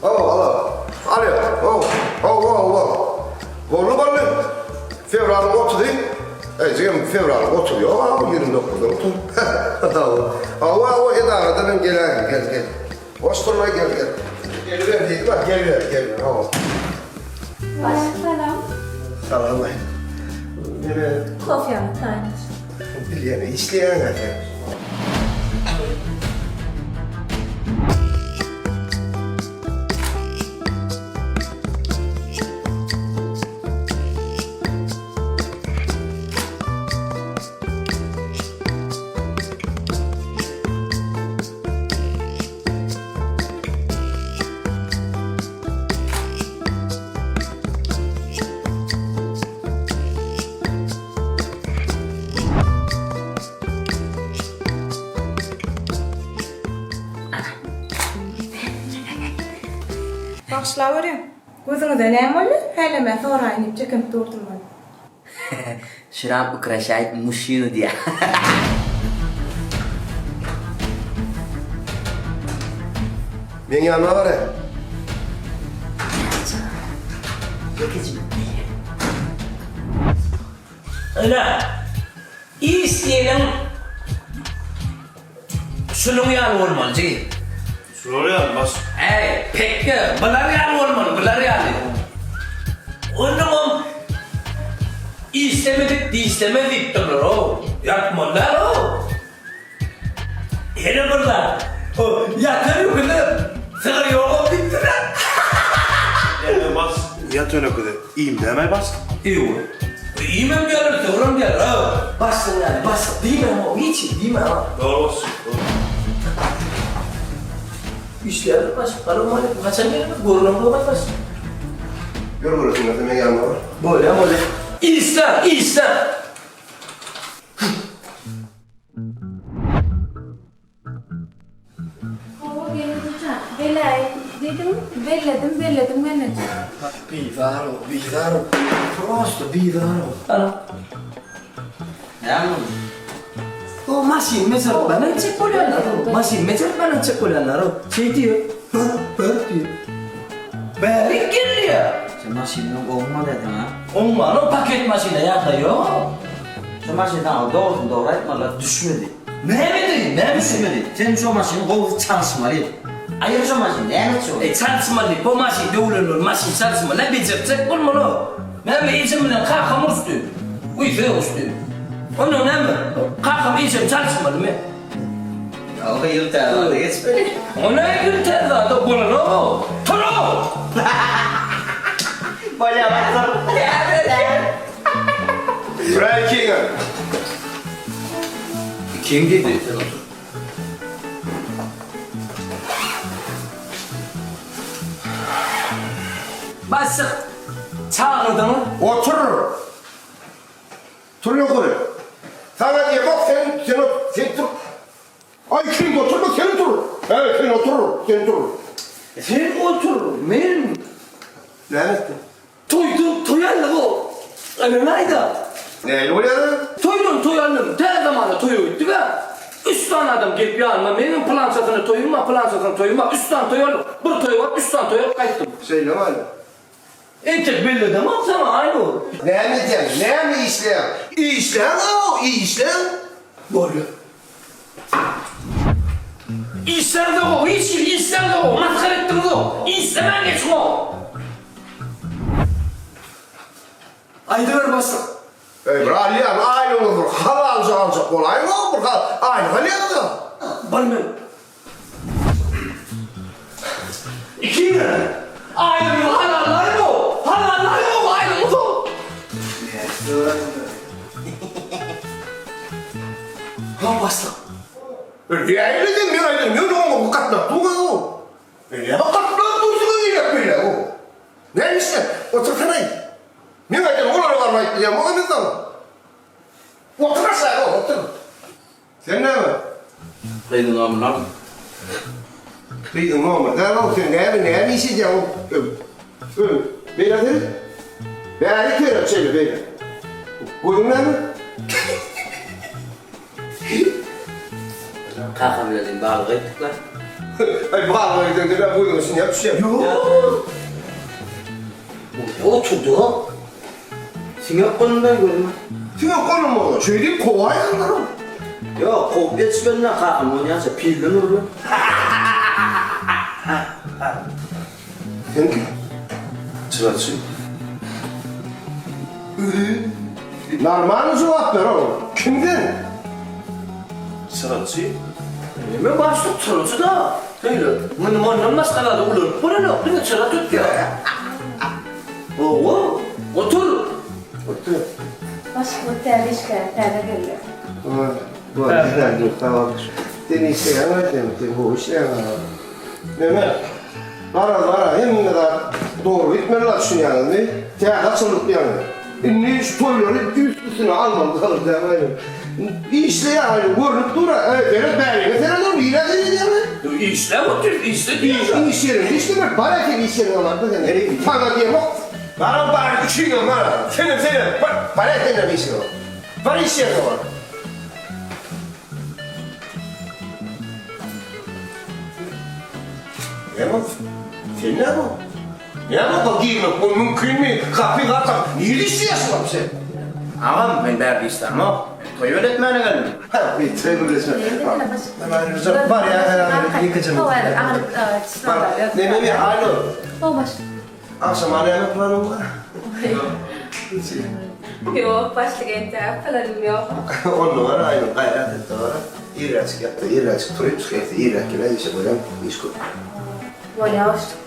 Hawa, alo. Alo, hawa, hawa, hawa. Boldy, boldy. Fewralyň otuzy. Eý, jigim, fewralyň otuzy ýok, a, 29-da otur. Hawa, hawa, hawa, edaradan hem geläýin, gel, gel. Boş durma, gel, gel. Geliber diýdim, a, geliber, geliber, hawa. Başlyk salam. Salam, aý. Neme? Kofýaňyz taýyn. Bilýän, işleýäň-ä sen. Bagyşlaweriň. Gözüňize näme boldy? Hälem-ä soraýyn diýip çekinip durdum ol. Şram ukraşaýt muşşinu diýýär. Meň ýanyma bar-a. Ine, iş diýeniň şunuň ýaly bolmaly, jigim. Şular ýaly baş. Äý, pekge, bular ýaly bolmaly, bular ýaly. Onnoňam işlemedik dişlemez diýipdirler-ow. Ýatmaly däl-ow. Ýene bir zat, o ýatan öküze sygyr ýogam diýipdirler. Ýene baş. Ýatan öküze iým däl-aý başlyk. Ewa. Iýmem geler, sygyram geler. Başlyk ýaly, başlyk diýmäň-ow, hiç hili diýmäň-ow. Dogry başlyk, dogry. Işleýärler başlyk, salowmaleýkim. Haçan geldiňiz? Görünemzok-aý başlyk. Ýör göresiň gelse meň ýanyma bar. Bolýa, bolýa. Işle, işle! Hawa gelnejejan, beläýin diýdim, belledim, belledim gelneje. Bizar-ow, bizar-ow, prosto bizar-ow. Ana. Näme boldy? O maşyn meselip bana etjek bolýanlar-ow. Maşyn meselip bana etjek bolýanlar-ow. Şeý diýip, hö, hö diýip. Bärik gelýär. Sen maşyndan oňma dediň-a? Oňman-ow, paket maşynda ýagdaý ýok. Şu maşyn saňa dogrusyny dogry aýtmalylar, düşmedi. Näme edeýin, näme Düşmedi. Sen şo maşyny gowusy çalyşmaly. Aýyr şo maşyny, näme etjek ony? Eý, çalyşmaly, bu maşyn döwlen bolup, maşyn çalyşmaly, nä bejertjek bolmaly. Näme ejem bilen kakam uruşdy. Uýsa uruşdy. Onda näme, kakam ejem çalyşmalymy? Ýa ýyl täze zada geçmeli. O näme ýyl täze zada bolanok. Tur-ow! Bolýa başlyk. Bura ikiňe. Ikiň diýdi, sen otur. Başlyk, çagyrdyňyz? Otur! Tur ýokary. Saňa diýemok, sen, sen ot, sen tur. Aý, sen oturma, sen tur. Äý, sen otur, sen tur. Sen otur, men. Näme etdiň? Toýdan toý aldyk-ow. Ynanaý-da. Nähili bolýar-a? Toýdan toý aldym. Täze zamana toýa gitdik-ä. Üç sany adam gelip ýanyma, meniň pylançasyna toýum bar, pylançasyna toýum bar. Üç sany toý aldyk. Bir toýa baryp, üç sany toý alyp gaýtdym. Şeýlemi aýda? Entek belledemok saňa, Aýnur. Näme edýäň? Näme işleýäň? Işläň-ow, işläň! Bolýar. Işläňzok-ow, hiç hili işläňzok-ow, masgara etdiňiz-ow. Işlemän geçiň-ow. Aýdyber başlyk. Eý, bir alýan aýlygyňyz bir halalja aljak bolaýyň-ow, bir aýlyk alýaňyz-a. Bar men. Ikiňe aýlygyňyzy halallaýyň-ow, halallaýyň-ow aýlygyňyzy-ow. Ha, başlyk. Nähili sen men aýdyn, men oňa gatnap durun-ow. Näme gatnap dursuň eýläk-beýläk-ow. Näme işle? Otursana. Men aýdýan, olara baryp aýt diýýän bolsa men saňa. Otur aşaga, otur. Sen näme? Gyzyň nomyny al. Gyzyň nomyny däl ol, sen näme, näme iş edýäň ol? Öl. Öl. Beýle seret. Bäri seret şeýle beýle. Gözüň näme? Kakam bilen balyk etdik-le. Aý balyga gideňde ben gözüňe siňek düşýär. Ýok. Oturdy. Siňek gondy gözüme. Siňek gondy Şeýdip kowaýaňlar. Ýok, kowup ýetişmedi kakam onýança pilden urdy. Sen kim? Çyraçy. Normalny jogap ber oğlum. Kimden? Çyraçy. Men başlyk çyraçy da. Söyle. Muny mundan başga zady ulanyp bolanok. Diňe çyra tutýar. Owo, otur. Otur. Başlyk täze işgär, täze geldi. Vay, tamam. Sen işleýäň sen, sen gowy işleýäň. Mehmet, gara gara hemme zat dogry gitmeli zat düşünýäňizmi? Täze açyldyk ýaňy. Indi şu toýlary üst üstüne almaly zat Işleýär, görnüp dur. Ey, seret bäriňe seret, nirä seredýäň? Işläp otur, işle diýýär. Iş ýerinde işlemek bar eken iş ýeriňe barda sen. Saňa diýemok. Gara bar üçiňe bar. Senem senem bar, bar eken iş ýeriňe. Bar iş ýeriňe bar. Näme? Sen näme? Näme bu girmek bu mümkinmi? Gapy gatak. Nirede işleýärsiň wapşe? Agam, men bärde işlämok. Toý beletmäne geldim. Ha, bir toý beletme. Bar ya herhalde ýykyjy. Bar. Näme bir alo. O baş. Akşama näme planyň bar? Ýok, başlyk entäk planym ýok. Onda bar aýlyk gaýrat et bar. Irräçik ýatda, irräçik turup çyk, ertir irräk gel, işe bolýan, iş köp. Bolýar başlyk.